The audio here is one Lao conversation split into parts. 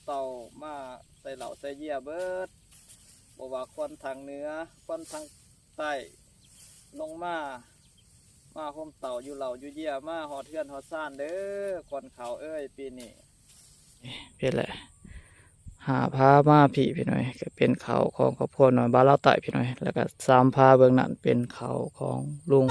ເຕົາມາໃສ່ເຫຼົ້າໃສ່ເຢຍເບິດ, ບໍ່ວ່າຄົນທາງເໜືອ ຄົນທາງໃຕ້ ລົງມາ ມາໂຮມເຕົາຢູ່ເຫຼົ້າຢູ່ເຢຍ ມາຮອດເຮືອນຮອດຊານເດີ້ ຄົນເຂົາເອີຍ ປີນີ້. ເພິ່ນແຫຼະ ຫາພາມາພີ້ພີ່ນ້ອງເອີຍ, ກໍເປັນເຂົ້າຂອງຄອບຄົວນ້ອຍບ່າວລາວໃຕ້ພີ່ນ້ອງເອີຍ, ແລ້ວກໍສາມພາເບື້ອງນັ້ນເປັນເຂົ້າຂອງລຸງ.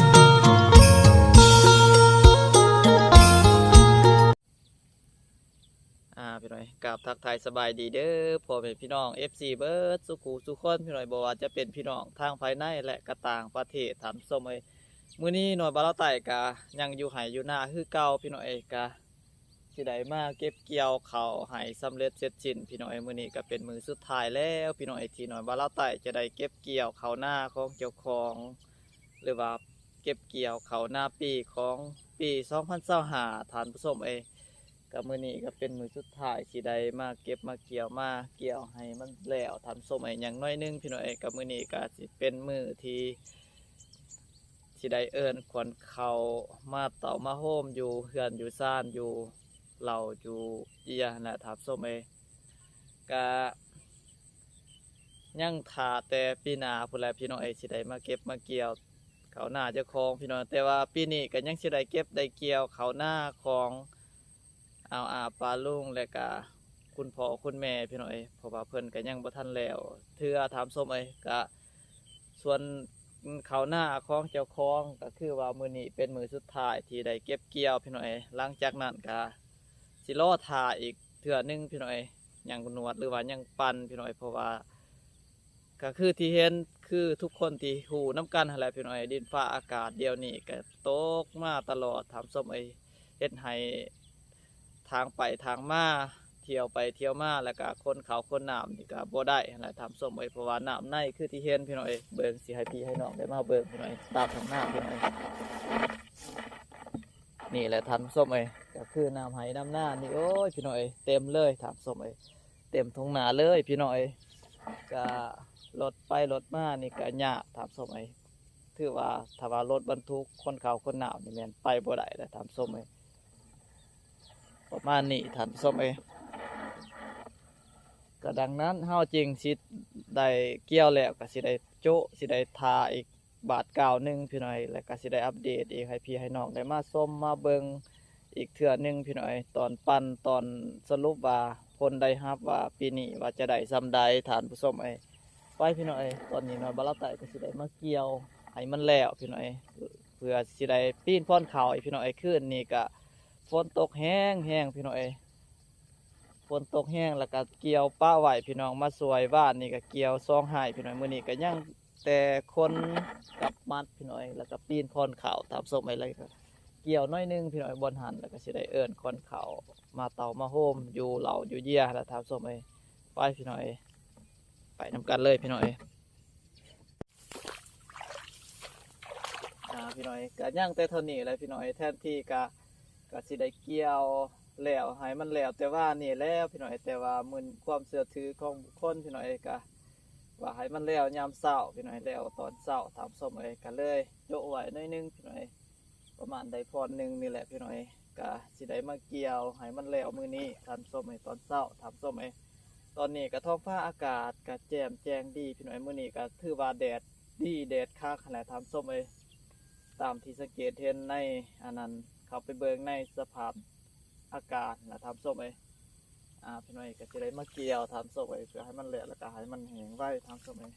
ອ່າ ພີ່ນ້ອງເອີຍ ກາບທັກທາຍສະບາຍດີເດີ້ ພໍ່ແມ່ພີ່ນ້ອງ ເອັຟຊີ ເບິດສູ່ຄູ່ສູ່ຄົນ ພີ່ນ້ອງເອີຍ, ບໍ່ວ່າຈະເປັນພີ່ນ້ອງທາງພາຍໃນ ແລະ ກໍຕ່າງປະເທດ ທ່ານຜູ້ຊົມເອີຍ. ມື້ນີ້ນ້ອຍບ່າວລາວໃຕ້ກະຍັງຢູ່ໄຮ່ຢູ່ນາຄືເກົ່າ ພີ່ນ້ອງເອີຍ, ກະຊິໄດ້ມາເກັບກ່ຽວເຂົ້າໃຫ້ສຳເລັດເສັດສິ້ນ ພີ່ນ້ອງເອີຍ. ມື້ນີ້ກະເປັນມື້ສຸດທ້າຍແລ້ວ ພີ່ນ້ອງເອີຍ ທີ່ນ້ອຍບ່າວລາວໃຕ້ຈະໄດ້ເກັບກ່ຽວເຂົ້ານາຂອງເຈົ້າຂອງ ຫຼືວ່າເກັບກ່ຽວເຂົ້ານາປີຂອງປີສອງພັນຊາວຫ້າ ທ່ານຜູ້ຊົມເອີຍ. ກະມື້ນີ້ກະເປັນມື້ສຸດທ້າຍທີ່ໄດ້ມາເກັບມາກ່ຽວ ມາກ່ຽວໃຫ້ມັນແລ້ວ ທ່ານຜູ້ຊົມເອີຍ, ຢ່າງໜ້ອຍໜຶ່ງ ພີ່ນ້ອງເອີຍ. ກະມື້ນີ້ກະຊິເປັນມື້ທີ່ ຊິໄດ້ເອີ້ນຂວັນເຂົ້າມາເຕົາມາໂຮມຢູ່ເຮືອນຢູ່ຊານ ຢູ່ເຫຼົ້າຢູ່ເຢຍຫັ້ນແຫຼະ ທ່ານຜູ້ຊົມເອີຍ. ກະຍັງຖ້າແຕ່ປີໜ້າພຸ້ນແຫຼະ ພີ່ນ້ອງເອີຍ, ຊິໄດ້ມາເກັບມາກ່ຽວເຂົ້ານາເຈົ້າຂອງ ພີ່ນ້ອງ, ແຕ່ວ່າປີນີ້ກະຍັງຊິໄດ້ເກັບໄດ້ກ່ຽວເຂົ້ານາຂອງ ອາວອາປ້າລຸງ ແລະກະຄຸນພໍ່ຄຸນແມ່ ພີ່ນ້ອງເອີຍ, ເພາະວ່າເພິ່ນກະຍັງບໍ່ທັນແລ້ວເທື່ອ ທ່ານຜູ້ຊົມເອີຍ. ກະສ່ວນເຂົ້ານາຂອງເຈົ້າຂອງ ກະຄືວ່າມື້ນີ້ເປັນມື້ສຸດທ້າຍທີ່ໄດ້ເກັບກ່ຽວ ພີ່ນ້ອງເອີຍ, ຫຼັງຈາກນັ້ນກະຊິລໍຖ້າອີກເທື່ອໜຶ່ງ ພີ່ນ້ອງເອີຍ, ຍັງນວດ ຫຼືວ່າຍັງປັ່ນ ພີ່ນ້ອງເອີຍ, ເພາະວ່າ ກະຄືທີ່ເຫັນ ຄືທຸກຄົນທີ່ຮູ້ນຳກັນຫັ້ນແຫຼະ ພີ່ນ້ອງເອີຍ, ດິນຟ້າອາກາດດຽວນີ້ກະຕົກມາຕະຫຼອດ ທ່ານຜູ້ຊົມເອີຍ, ເຮັດໃຫ້ທາງໄປທາງມາ ທ່ຽວໄປທ່ຽວມາ ແລ້ວກະຂົນເຂົ້າຂົນນ້ຳນີ້ກະບໍ່ໄດ້ຫັ້ນແຫຼະ ທ່ານຜູ້ຊົມເອີຍ, ເພາະວ່ານ້ຳໃນຄືທີ່ເຫັນ ພີ່ນ້ອງເອີຍ. ເບິ່ງ ຊິໃຫ້ພີ່ໃຫ້ນ້ອງໄດ້ມາເບິ່ງ ພີ່ນ້ອງເອີຍ, ຕາມທົ່ງນາ ພີ່ນ້ອງເອີຍ. ນີ້ແຫຼະທ່ານຜູ້ຊົມເອີຍ, ກະຄືນ້ຳໄຮ່ນ້ຳນານີ້ ໂອ້ຍ ພີ່ນ້ອງເອີຍ ເຕັມເລີຍທ່ານຜູ້ຊົມເອີຍ, ເຕັມທົ່ງນາເລີຍພີ່ນ້ອງເອີຍ. ກະລົດໄປລົດມານີ້ກະຍາກທ່ານຜູ້ຊົມເອີຍ, ຖືວ່າຖ້າວ່າລົດບັນທຸກຂົນເຂົ້າຂົນນ້ຳນີ້ແມ່ນໄປບໍ່ໄດ້ແລ້ວທ່ານຜູ້ຊົມເອີຍ, ປະມານນີ້ທ່ານຜູ້ຊົມເອີຍ. ກະດັ່ງນັ້ນເຮົາຈຶ່ງຊິໄດ້ກ່ຽວແລ້ວ ກະຊິໄດ້ໂຈະ ຊິໄດ້ຖ້າອີກ ບາດກ່າວໜຶ່ງພີ່ນ້ອງເອີຍ, ແລ້ວກະຊິໄດ້ອັບເດດອີກໃຫ້ພີ່ໃຫ້ນ້ອງໄດ້ມາຊົມມາເບິ່ງອີກເທື່ອໜຶ່ງພີ່ນ້ອງເອີຍ, ຕອນປັ່ນ ຕອນສະຫຼຸບວ່າຜົນໄດ້ຮັບວ່າປີນີ້ວ່າຈະໄດ້ສ່ຳໃດທ່ານຜູ້ຊົມເອີຍ. ໄປພີ່ນ້ອງເອີຍ, ຕອນນີ້ນ້ອຍບ່າວລາວໃຕ້ກະຊິໄດ້ມາກ່ຽວໃຫ້ມັນແລ້ວພີ່ນ້ອງເອີຍ, ເພື່ອຊິໄດ້ປີນພອນເຂົ້າອີກພີ່ນ້ອງເອີຍ. ຄືນນີ້ກະຝົນຕົກແຮງໆ ພີ່ນ້ອງເອີຍ, ຝົນຕົກແຮງ ແລ້ວກະກ່ຽວປະໄວ້ພີ່ນ້ອງ ມາຊ່ວຍ. ວານນີ້ກະກ່ຽວສອງໄຮ່ພີ່ນ້ອງ, ມື້ນີ້ກະຍັງ ແຕ່ຄົນກັບມັດພີ່ນ້ອງເອີຍ, ແລ້ວກະປີນພອນເຂົ້າທ່ານຜູ້ຊົມເອີຍ, ແລ້ວກະກ່ຽວໜ້ອຍໜຶ່ງພີ່ນ້ອງເອີຍ ບ່ອນຫັ້ນ, ແລ້ວກະຊິໄດ້ເອີ້ນຂວັນເຂົ້າມາເຕົາມາໂຮມຢູ່ເຫຼົ້າຢູ່ເຢຍຫັ້ນແຫຼະທ່ານຜູ້ຊົມເອີຍ. ໄປພີ່ນ້ອງເອີຍ, ໄປນຳກັນເລີຍພີ່ນ້ອງເອີຍ. ອ່າ ພີ່ນ້ອງເອີຍ, ກະຍັງແຕ່ເທົ່ານີ້ແຫຼະພີ່ນ້ອງເອີຍ, ແທນທີ່ກະ ກະຊິໄດ້ກ່ຽວແລ້ວ ໃຫ້ມັນແລ້ວແຕ່ວານນີ້ແລ້ວພີ່ນ້ອງເອີຍ, ແຕ່ວ່າມື້ ຄວາມເຊື່ອຖືຂອງບຸກຄົນພີ່ນ້ອງເອີຍ ກະວ່າໃຫ້ມັນແລ້ວຍາມເຊົ້າພີ່ນ້ອງເອີຍ, ແລ້ວຕອນເຊົ້າທ່ານຜູ້ຊົມເອີຍ, ກະເລີຍໂຈະໄວ້ໜ້ອຍໜຶ່ງພີ່ນ້ອງເອີຍ, ປະມານໄດ້ພອນໜຶ່ງນີ້ແຫຼະພີ່ນ້ອງເອີຍ, ກະຊິໄດ້ມາກ່ຽວໃຫ້ມັນແລ້ວມື້ນີ້ທ່ານຜູ້ຊົມເອີຍ, ຕອນເຊົ້າທ່ານຜູ້ຊົມເອີຍ. ຕອນນີ້ກະທ້ອງຟ້າອາກາດກະແຈ່ມແຈ້ງດີພີ່ນ້ອງເອີຍ, ມື້ນີ້ກະຖືວ່າແດດດີ ແດດຄັກຫັ້ນແຫຼະທ່ານຜູ້ຊົມເອີຍ. ຕາມທີ່ສັງເກດເຫັນໃນອັນນັ້ນ ເຂົ້າໄປເບິ່ງໃນສະພາບອາກາດນະທ່ານຜູ້ຊົມເອີຍ. ອ່າ ພີ່ນ້ອງເອີຍ ກະຊິໄດ້ມາກ່ຽວທ່ານຜູ້ຊົມເອີຍ ເພື່ອໃຫ້ມັນແລ້ວ ແລ້ວກະໃຫ້ມັນແຫ້ງໄວທ່ານຜູ້ຊົມເອີຍ.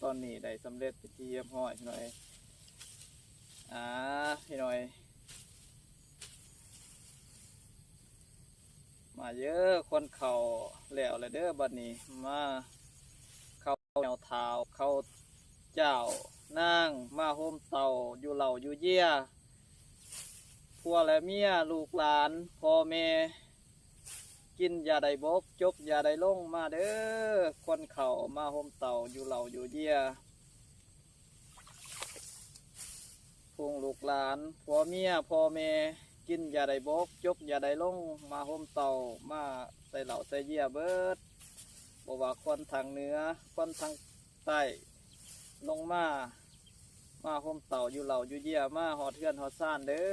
ຕອນນີ້ໄດ້ສຳເລັດເປັນທີ່ຮຽບຮ້ອຍພີ່ນ້ອງເອີຍ. ອ່າ ພີ່ນ້ອງເອີຍ ມາເດີ້ ຄວັນເຂົ້າແລ້ວລະເດີ້ ບັດນີ້ ມາເຂົ້າເຫງົ້າທ້າວ ເຂົ້າເຈົ້ານາງ ມາໂຮມເຕົາ ຢູ່ເຫຼົ້າຢູ່ເຢຍ ຜົວແລະເມຍ ລູກຫຼານ ພໍ່ແມ່ ກິນຢ່າໄດ້ບົກ ຈົກຢ່າໄດ້ລົງ ມາເດີ້ ຄວັນເຂົ້າ ມາໂຮມເຕົາ ຢູ່ເຫຼົ້າຢູ່ເຢຍ. ພວກລູກຫຼານ ຜົວເມຍ ພໍ່ແມ່ ກິນຢ່າໄດ້ບົກ ຈົກຢ່າໄດ້ລົງ ມາໂຮມເຕົາ ມາໃສ່ເຫຼົ້າໃສ່ເຢຍເບິດ ບໍ່ວ່າຄວັນທາງເໜືອ ຄວັນທາງໃຕ້ ລົງມາ ມາໂຮມເຕົາ ຢູ່ເຫຼົ້າຢູ່ເຢຍ ມາຮອດເຮືອນຮອດຊານເດີ້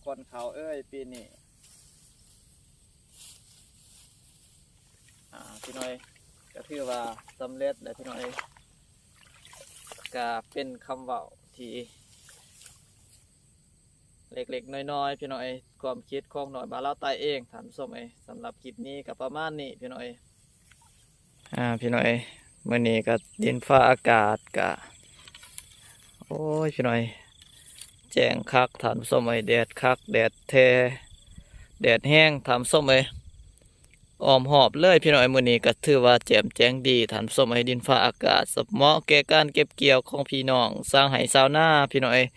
ຄວັນເຂົ້າເອີຍ ປີນີ້. ອ່າ ພີ່ນ້ອງເອີຍ ກໍຖືວ່າສຳເລັດແລ້ວ ພີ່ນ້ອງເອີຍ. ກະເປັນຄຳເວົ້າທີ່ເລັກໆນ້ອຍໆ ພີ່ນ້ອງເອີຍ ຄວາມຄິດຂອງນ້ອຍບ່າວລາວໃຕ້ເອງ ທ່ານຜູ້ຊົມເອີຍ. ສຳລັບຄລິບນີ້ກໍປະມານນີ້ ພີ່ນ້ອງເອີຍ. ອ່າ ພີ່ນ້ອງເອີຍ ມື້ນີ້ກໍດິນຟ້າອາກາດກໍ ໂອ້ຍ ພີ່ນ້ອງເອີຍ ແຈ້ງຄັກ ທ່ານຜູ້ຊົມເອີຍ ແດດຄັກ ແດດແທ້ ແດດແຮງ ທ່ານຜູ້ຊົມເອີຍ. ອ້ອມຮອບເລີຍ ພີ່ນ້ອງເອີຍ ມື້ນີ້ກໍຖືວ່າແຈ່ມແຈ້ງດີ ທ່ານຜູ້ຊົມເອີຍ ດິນຟ້າອາກາດ ສະເໝາະແກ່ການເກັບກ່ຽວຂອງພີ່ນ້ອງຊາວໄຮ່ຊາວນາ ພີ່ນ້ອງເອີຍ.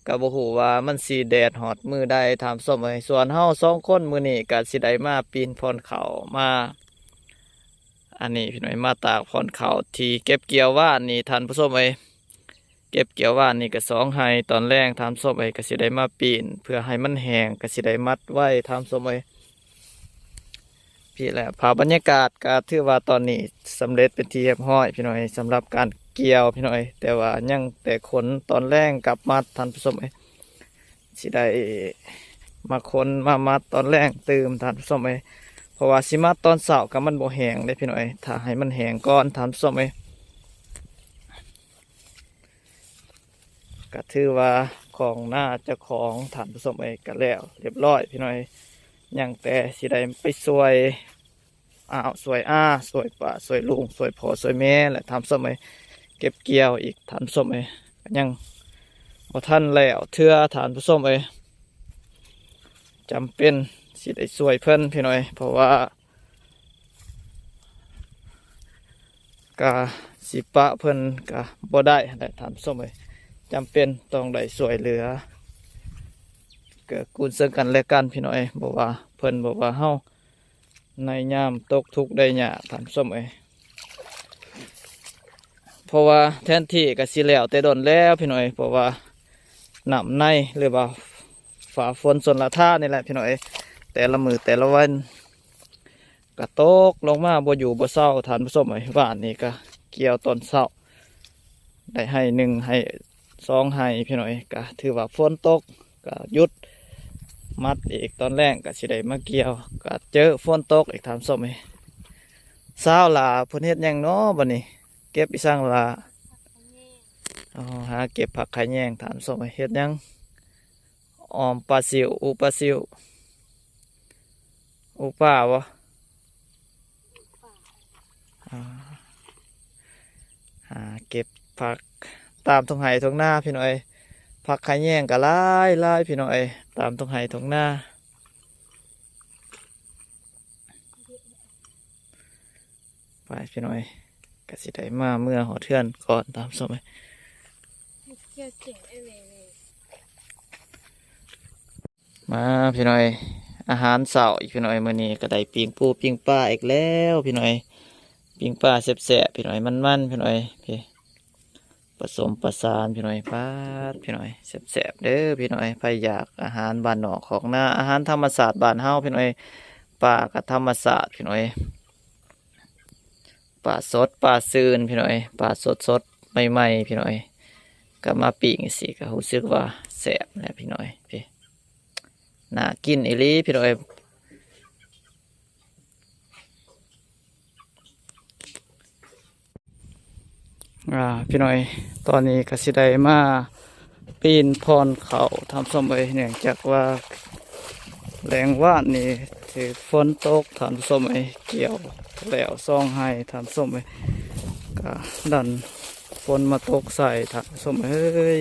ກໍບໍ່ຮູ້ວ່າມັນຊິແດດຮອດມື້ໃດ ທ່ານຜູ້ຊົມເອີຍ. ສ່ວນເຮົາສອງຄົນມື້ນີ້ກໍຊິໄດ້ມາປີນພອນເຂົ້າ ມາ ອັນນີ້ ພີ່ນ້ອງເອີຍ ມາຕາກພອນເຂົ້າທີ່ເກັບກ່ຽວວານນີ້ ທ່ານຜູ້ຊົມເອີຍ. ເກັບກ່ຽວວານນີ້ກໍສອງໄຮ່ ຕອນແລງ ທ່ານຜູ້ຊົມເອີຍ ກໍຊິໄດ້ມາປີ້ນ ເພື່ອໃຫ້ມັນແຫ້ງ ກໍຊິໄດ້ມັດໄວ້ ທ່ານຜູ້ຊົມເອີຍ. ພີ້ແຫຼະ ພາບບັນຍາກາດກໍຖືວ່າຕອນນີ້ສຳເລັດເປັນທີ່ຮຽບຮ້ອຍ ພີ່ນ້ອງເອີຍ ສຳລັບການກ່ຽວ ພີ່ນ້ອງເອີຍ. ແຕ່ວ່າຍັງແຕ່ຂົນຕອນແລງກັບມັດ ທ່ານຜູ້ຊົມເອີຍ. ຊິໄດ້ມາຂົນມາມັດຕອນແລງຕື່ມ ທ່ານຜູ້ຊົມເອີຍ ເພາະວ່າຊິມັດຕອນເຊົ້າກໍມັນບໍ່ແຫ້ງເດ້ ພີ່ນ້ອງເອີຍ. ຖ້າໃຫ້ມັນແຫ້ງກ່ອນ ທ່ານຜູ້ຊົມເອີຍ. ກໍຖືວ່າຂອງນາເຈົ້າຂອງ ທ່ານຜູ້ຊົມເອີຍ ກໍແລ້ວຮຽບຮ້ອຍ ພີ່ນ້ອງເອີຍ. ຍັງແຕ່ຊິໄດ້ໄປຊ່ວຍ ອ້າວ ຊ່ວຍອາ ຊ່ວຍປ້າ ຊ່ວຍລຸງ ຊ່ວຍພໍ່ ຊ່ວຍແມ່ ແລະ ທ່ານຜູ້ຊົມເອີຍ ເກັບກ່ຽວອີກ ທ່ານຜູ້ຊົມເອີຍ. ກໍຍັງບໍ່ທັນແລ້ວເທື່ອ ທ່ານຜູ້ຊົມເອີຍ. ຈຳເປັນຊິໄດ້ຊ່ວຍເພິ່ນ ພີ່ນ້ອງເອີຍ ເພາະວ່າ ກະຊິປະເພິ່ນກະບໍ່ໄດ້ຫັ້ນແຫຼະ ທ່ານຜູ້ຊົມເອີຍ. ຈຳເປັນຕ້ອງໄດ້ຊ່ວຍເຫຼືອ ເກື້ອກູນເຊິ່ງກັນແລະກັນ ພີ່ນ້ອງເອີຍ. ບໍ່ວ່າເພິ່ນ ບໍ່ວ່າເຮົາ ໃນຍາມຕົກທຸກໄດ້ຍາກ ທ່ານຜູ້ຊົມເອີຍ. ເພາະວ່າແທນທີ່ກໍຊິແລ້ວແຕ່ດົນແລ້ວ ພີ່ນ້ອງເອີຍ. ເພາະວ່ານ້ຳໃນ ຫຼືວ່າຟ້າຝົນຊົນລະທານນີ້ແຫຼະ ພີ່ນ້ອງເອີຍ. ແຕ່ລະມື້ແຕ່ລະວັນ ກະຕົກລົງມາບໍ່ຢູ່ບໍ່ເຊົາ ທ່ານຜູ້ຊົມເອີຍ. ວານນີ້ກະກ່ຽວຕອນເຊົ້າ ໄດ້ໄຮ່ໜຶ່ງ ໄຮ່ສອງໄຮ່ ພີ່ນ້ອງເອີຍ. ກະຖືວ່າຝົນຕົກກະຢຸດ ມັດອີກ ຕອນແລງກະຊິໄດ້ມາກ່ຽວ ກະເຈີຝົນຕົກອີກ ທ່ານຜູ້ຊົມເອີຍ. ສາວຫຼ້າເພິ່ນເຮັດຫຍັງນໍບັດນີ້? ເກັບອີ່ສັງຫຼ້າ? ອໍ ຫາເກັບຜັກຂະແຍງ ທ່ານຜູ້ຊົມເອີຍ. ເຮັດຫຍັງ? ອອມປາຊິວ ອູປາຊິວ ອູປາບໍ່? ອ່າ ຫາເກັບຜັກຕາມທົ່ງໄຮ່ທົ່ງນາ ພີ່ນ້ອງເອີຍ. ຜັກຂະແຍງກໍຫຼາຍໆ ພີ່ນ້ອງເອີຍ ຕາມທົ່ງໄຮ່ທົ່ງນາ. ໄປ ພີ່ນ້ອງເອີຍ ກໍຊິໄດ້ມາເມືອຮອດເຮືອນກ່ອນ ທ່ານຜູ້ຊົມເອີຍ. ມາ ພີ່ນ້ອງເອີຍ ອາຫານເຊົ້າອີກ ພີ່ນ້ອງເອີຍ. ມື້ນີ້ກໍໄດ້ປີ້ງປູປີ້ງປາອີກແລ້ວ ພີ່ນ້ອງເອີຍ. ປີ້ງປາແຊບໆ ພີ່ນ້ອງເອີຍ ມັນໆ ພີ່ນ້ອງເອີຍ. ປະສົມປະສານ ພີ່ນ້ອງເອີຍ. ປາດ ພີ່ນ້ອງເອີຍ ແຊບໆເດີ ພີ່ນ້ອງເອີຍ. ໃຜຢາກອາຫານບ້ານນອກຂອງນາ ອາຫານທຳມະຊາດບ້ານເຮົາ ພີ່ນ້ອງເອີຍ. ປາກໍທຳມະຊາດ ພີ່ນ້ອງເອີຍ. ປາສົດປາຊື່ນ ພີ່ນ້ອງເອີຍ ປາສົດໆ ໃໝ່ໆ ພີ່ນ້ອງເອີຍ. ກໍມາປີ້ງຈັ່ງຊີ້ກໍຮູ້ສຶກວ່າແຊບແຫຼະ ພີ່ນ້ອງເອີຍ. ນີ້ ໜ້າກິນອີ່ຫຼີ ພີ່ນ້ອງເອີຍ. ອ່າ ພີ່ນ້ອງເອີຍ ຕອນນີ້ກໍຊິໄດ້ມາ ປີນພອນເຂົ້າ ທ່ານຜູ້ຊົມເອີຍ. ເນື່ອງຈາກວ່າແລງວານນີ້ຖືກຝົນຕົກ ທ່ານຜູ້ຊົມເອີຍ. ກ່ຽວແລ້ວສອງໄຮ່ ທ່ານຜູ້ຊົມເອີຍ. ກະດັນ ຝົນມາຕົກໃສ່ທ່ານຜູ້ຊົມເອີຍ.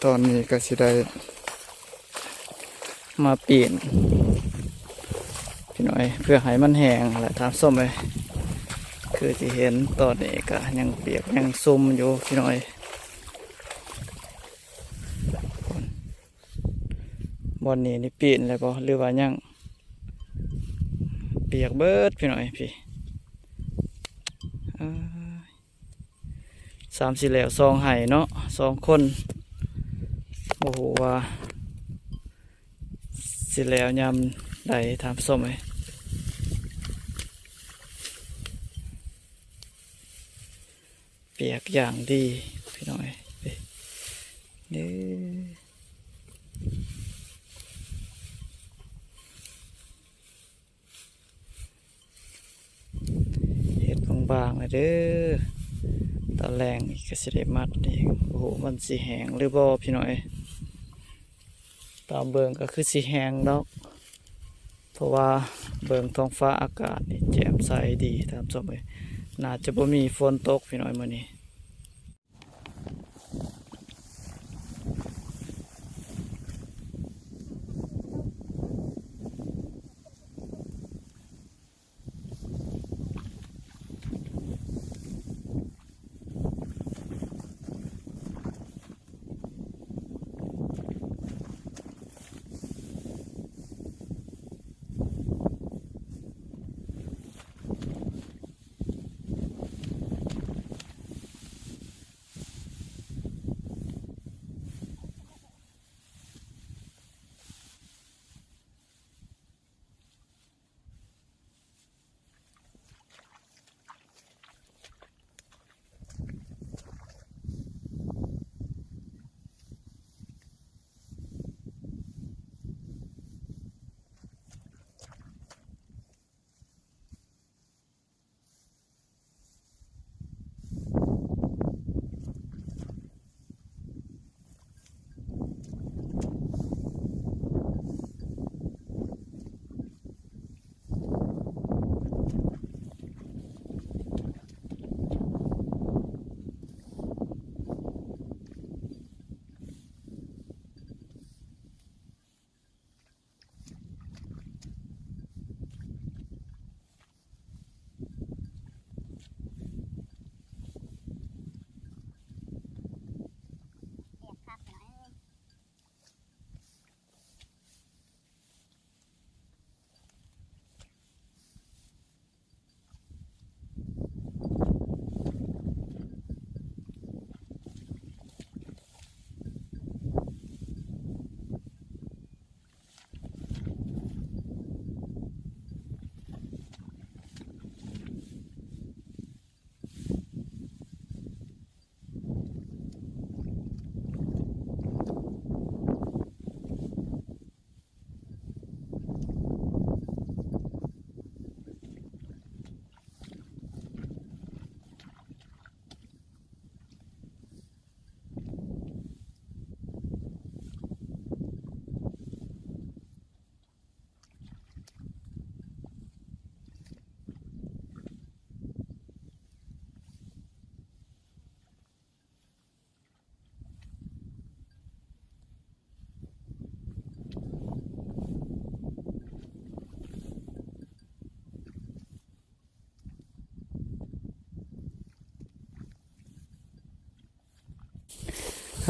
ຕອນນີ້ກໍຊິໄດ້ມາປີ້ນພີ່ນ້ອງເອີຍ ເພື່ອໃຫ້ມັນແຫ້ງແຫຼະທ່ານຜູ້ຊົມເອີຍ. ຄືທີ່ເຫັນຕອນນີ້ກໍຍັງປຽກຍັງຊຸ່ມຢູ່ພີ່ນ້ອງເອີຍ. ບ່ອນນີ້ນີ້ປີ້ນແລ້ວບໍ່ ຫຼືວ່າຍັງ? ປຽກເບິດພີ່ນ້ອງເອີຍ ພີ່. ສາມຊິແລ້ວສອງໄຮ່ເນາະ ສອງຄົນ ບໍ່ຮູ້ວ່າຊິແລ້ວຍາມໃດທ່ານຜູ້ຊົມເອີຍ. ປຽກຢ່າງດີພີ່ນ້ອງເອີຍ ເດ້. ເຮັດບາງໆແລ້ວເດີ. ຕອນແລງນີ້ກໍຊິໄດ້ມັດອີກ ບໍ່ຮູ້ມັນຊິແຫ້ງຫຼືບໍ່ພີ່ນ້ອງເອີຍ. ຕາມເບິ່ງກໍຄືຊິແຫ້ງດອກ ເພາະວ່າເບິ່ງທ້ອງຟ້າອາກາດນີ້ແຈ່ມໃສດີທ່ານຜູ້ຊົມເອີຍ. ໜ້າຈະບໍ່ມີຝົນຕົກພີ່ນ້ອງເອີຍ ມື້ນີ້.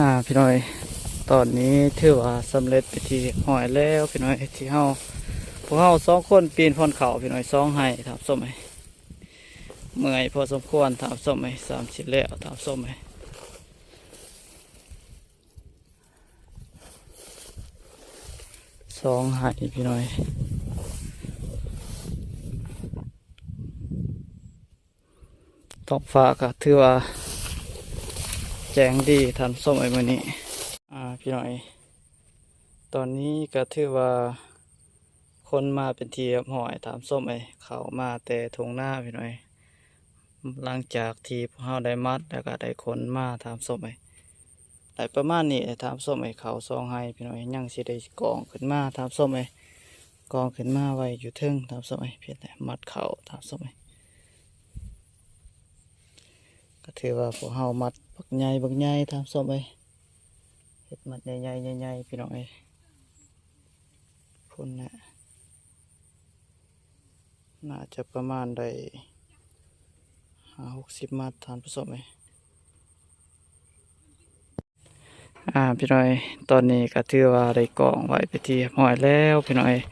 ອ່າ ພີ່ນ້ອງເອີຍ ຕອນນີ້ຖືວ່າສຳເລັດເປັນທີ່ຮຽບຮ້ອຍແລ້ວ ພີ່ນ້ອງເອີຍ ທີ່ເຮົາ ພວກເຮົາສອງຄົນປີນຜ່ອນເຂົ້າ ພີ່ນ້ອງເອີຍ ສອງໄຮ່ ທ່ານຜູ້ຊົມເອີຍ. ເມື່ອຍພໍສົມຄວນ ທ່ານຜູ້ຊົມເອີຍ ສາມສິບແລ້ວ ທ່ານຜູ້ຊົມເອີຍ. ສອງໄຮ່ ພີ່ນ້ອງເອີຍ. ທ້ອງຟ້າກໍຖືວ່າແຈ້ງດີ ທ່ານຜູ້ຊົມເອີຍ ມື້ນີ້. ອ່າ ພີ່ນ້ອງເອີຍ ຕອນນີ້ກໍຖືວ່າຄົນມາເປັນທີ່ຮຽບຮ້ອຍ ທ່ານຜູ້ຊົມເອີຍ. ເຂົ້າມາແຕ່ທົ່ງນາ ພີ່ນ້ອງເອີຍ. ຫຼັງຈາກທີ່ພວກເຮົາໄດ້ມັດ ແລ້ວກໍໄດ້ຂົນມາ ທ່ານຜູ້ຊົມເອີຍ. ໄດ້ປະມານນີ້ແຫຼະ ທ່ານຜູ້ຊົມເອີຍ. ເຂົ້າສອງໄຮ່ ພີ່ນ້ອງເອີຍ ຍັງຊິໄດ້ກອງຂຶ້ນມາ ທ່ານຜູ້ຊົມເອີຍ. ກອງຂຶ້ນມາໄວ້ຢູ່ເທິງ ທ່ານຜູ້ຊົມເອີຍ. ເພິ່ນໄດ້ມັດເຂົ້າ ທ່ານຜູ້ຊົມເອີຍ. ເ ກໍຖືວ່າພວກເຮົາມັດບັກໃຫຍ່ ບັກໃຫຍ່ທ່ານຜູ້ຊົມເອີຍ ເຮັດມັດໃຫຍ່ໆ ໃຫຍ່ໆ ພີ່ນ້ອງເອີຍ ພຸ້ນນະ ໜ້າຈະປະມານໄດ້ຫ້າຫົກສິບມັດທ່ານຜູ້ຊົມເອີຍ. ອ່າ ພີ່ນ້ອງເອີຍ ຕອນນີ້ກໍຖືວ່າໄດ້ກ້ອງໄວ້ເປັນທີ່ຮຽບຮ້ອຍແລ້ວພີ່ນ້ອງເອີຍ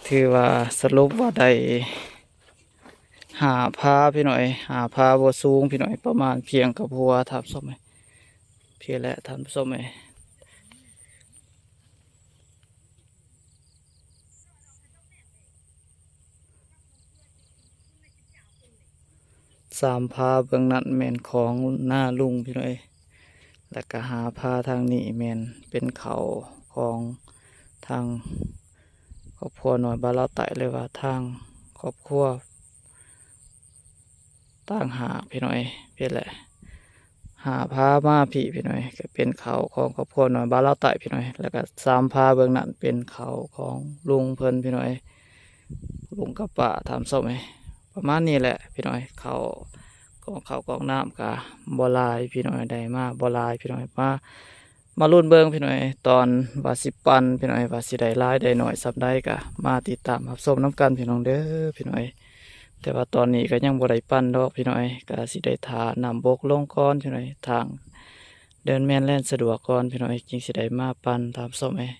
ຖືວ່າສະຫຼຸບວ່າໄດ້ຫ້າພາພີ່ນ້ອງເອີຍ ຫ້າພາບໍ່ສູງພີ່ນ້ອງເອີຍ ປະມານພຽງກັບຫົວທ່ານຜູ້ຊົມເອີຍ ພຽງແຫຼະທ່ານຜູ້ຊົມເອີຍ. ສາມພາເບື້ອງນັ້ນແມ່ນຂອງນ້າລຸງພີ່ນ້ອງເອີຍ ແລ້ວກະຫ້າພາທາງນີ້ແມ່ນເປັນເຂົ້າຂອງທາງຄອບຄົວນ້ອຍບ້ານລາວໃຕ້ ຫຼືວ່າທາງຄອບຄົວຕ່າງຫາກພີ່ນ້ອງເອີຍ ເປັນແຫຼະ ຫ້າພາມາພີ້ພີ່ນ້ອງເອີຍ ກໍເປັນເຂົ້າຂອງຄອບຄົວນ້ອຍບ້ານລາວໃຕ້ພີ່ນ້ອງເອີຍ ແລ້ວກໍສາມພາເບື້ອງນັ້ນເປັນເຂົ້າຂອງລຸງເພິ່ນພີ່ນ້ອງເອີຍ ລຸງກັບປ້າທ່ານຜູ້ຊົມເອີຍ ປະມານນີ້ແຫຼະພີ່ນ້ອງເອີຍ ເຂົ້າ ກອງເຂົ້າກອງນ້ຳກໍບໍ່ຫຼາຍພີ່ນ້ອງເອີຍ ໄດ້ມາບໍ່ຫຼາຍພີ່ນ້ອງເອີຍ ມາ ມາລຸ້ນເບິ່ງພີ່ນ້ອງເອີຍ ຕອນວ່າຊິປັ່ນພີ່ນ້ອງເອີຍ ວ່າຊິໄດ້ຫຼາຍໄດ້ໜ້ອຍສ່ຳໃດ ກໍມາຕິດຕາມຮັບຊົມນຳກັນພີ່ນ້ອງເດີພີ່ນ້ອງເອີຍ ແຕ່ວ່າຕອນນີ້ກໍຍັງບໍ່ໄດ້ປັ່ນດອກພີ່ນ້ອງເອີຍ ກໍຊິໄດ້ຖ້ານ້ຳບົກລົງກ່ອນພີ່ນ້ອງເອີຍ ທາງເດີນແມ່ນແລ່ນສະດວກກ່ອນພີ່ນ້ອງເອີຍ ຈຶ່ງຊິໄດ້ມາປັ່ນທ່ານຜູ້ຊົມເອີຍ.